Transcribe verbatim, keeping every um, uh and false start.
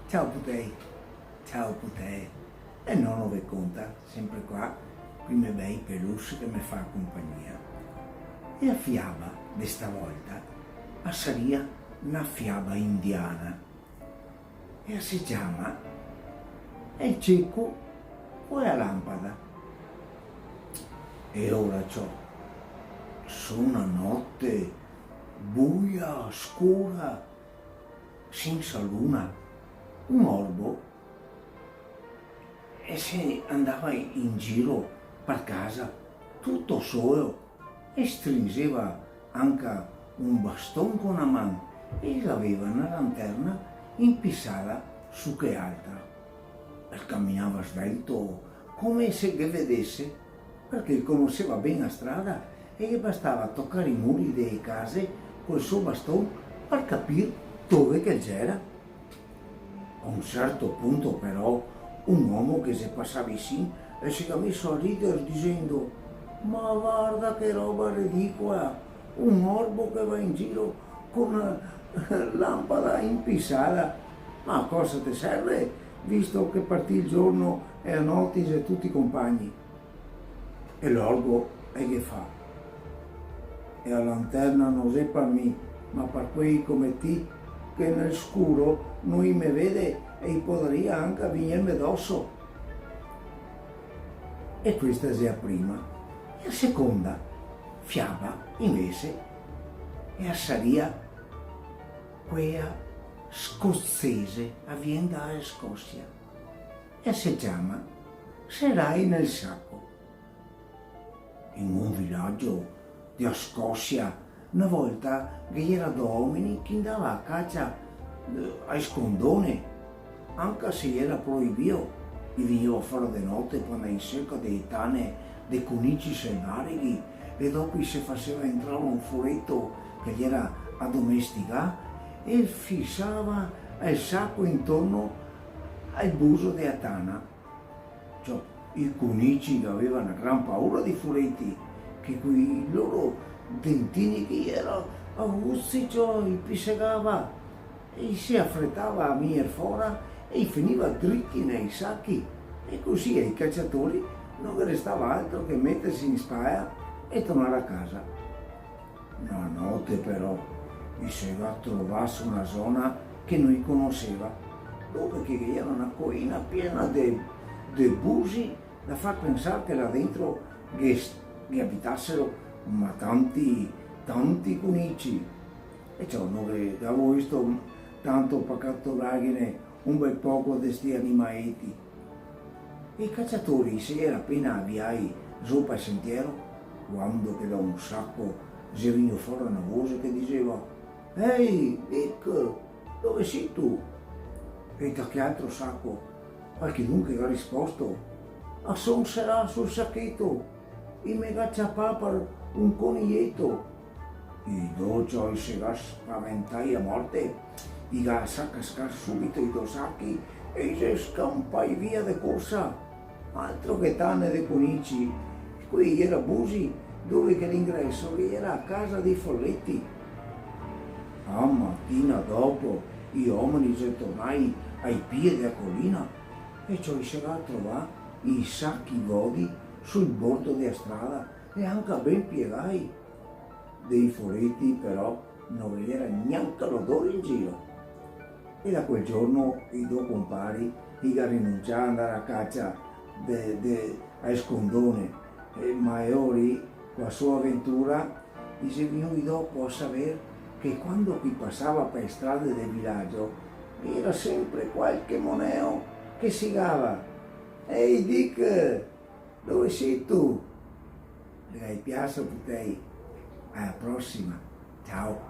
Ciao putei, ciao putee. E nono ve conta, sempre qua, coi me bei peluche che me fa compagnia. E a fiaba de sta volta a saria na fiaba indiana. E a se ciama El ceco co a lampada. E ora ciò, su na note buia, scura, sensa luna, un orbo e se andava in giro par casa tuto solo e stringeva anca un baston co na man e gaveva na lanterna inpisada su che altra. E caminava svelto, come se ghe vedese, parché conoseva ben a strada e ghe bastava tocar i muri dee case col so baston par capir dove che el gera. A un certo punto, però, un omo che se pasa visin el se ga meso a rider disendo: "Ma varda che roba ridicola, un orbo che va in giro co na lampada inpisada. Ma a cosa te serve, visto che par ti el giorno e a note i xe tuti compagni?" E l'orbo el ghe fa: "E a lanterna no xe par mi, ma par quei come ti, che nel scuro no i me vede e i podaria anca vignirme doso." E questa xe a prima. E a seconda fiaba, invese, e a saria quea scozese, a vien da Scosia. E se ciama Serai nel saco. In un vilagio dea Scosia, na volta ghe jera do omeni che ndava a cacia, eh, a scondone, anca se jera proibìo. I vegneva fora de note par ndar in serca dee tane de conici selvarighi, e dopo i se faseva entrar un foreto che jera adomestigà e fisava el saco intorno al buso dea tana. Ciò, i conici gaveva na gran paura dei foreti, che coi loro dentini che jera aguzi, ciò, i pisegava, e i se afretava a vegner fora e i finiva driti nei sachi, e cusì ai caciatori no ghe restava altro che meterse in spala e tornar a casa. Na note, però, i se ga trovà su na zona che no i conoseva, dove che jera na coina piena de, de busi, da far pensar che là dentro ghe, ghe abitasero ma tanti, tanti conici. E ciò, no ghe, ghe ga vosto tanto par caturarghene un bel poco de sti animaeti. E i caciatori i se jera apena aviai zo pal sentiero, quando che da un saco xe vegnù fora na voxe che diseva: "Ehi, Dick, dove situ?" E da che altro saco qualchedun che ga risposto: "A son serà sul sacheto, i me ga ciapà par un coniglieto." I do ciò i se ga spaventai a morte, i ga asà cascar subito i do sachi e i xe scanpai via de corsa. Altro che tane de conici, quei jera busi, dove che l'ingreso jera a casa dei foleti. A matina dopo i omeni xe tornai ai pie dea colina e ciò i se ga trovà i sachi vodi sul bordo dea strada e anca ben piegai. Dei foreti, però, no ghe jera gnanca l'odore in giro. E da quel giorno i do compari i ga rinuncià a ndar a cacia de, de, a scondone, e, ma eori, co a so aventura, i xe vegnui dopo a saver che quando che i pasava pa e strade del vilagio, jera sempre qualche moneo che sigava: "Ehi, Dick, dove situ?" Ve ga piaso, putei? A la prosima. Ciao.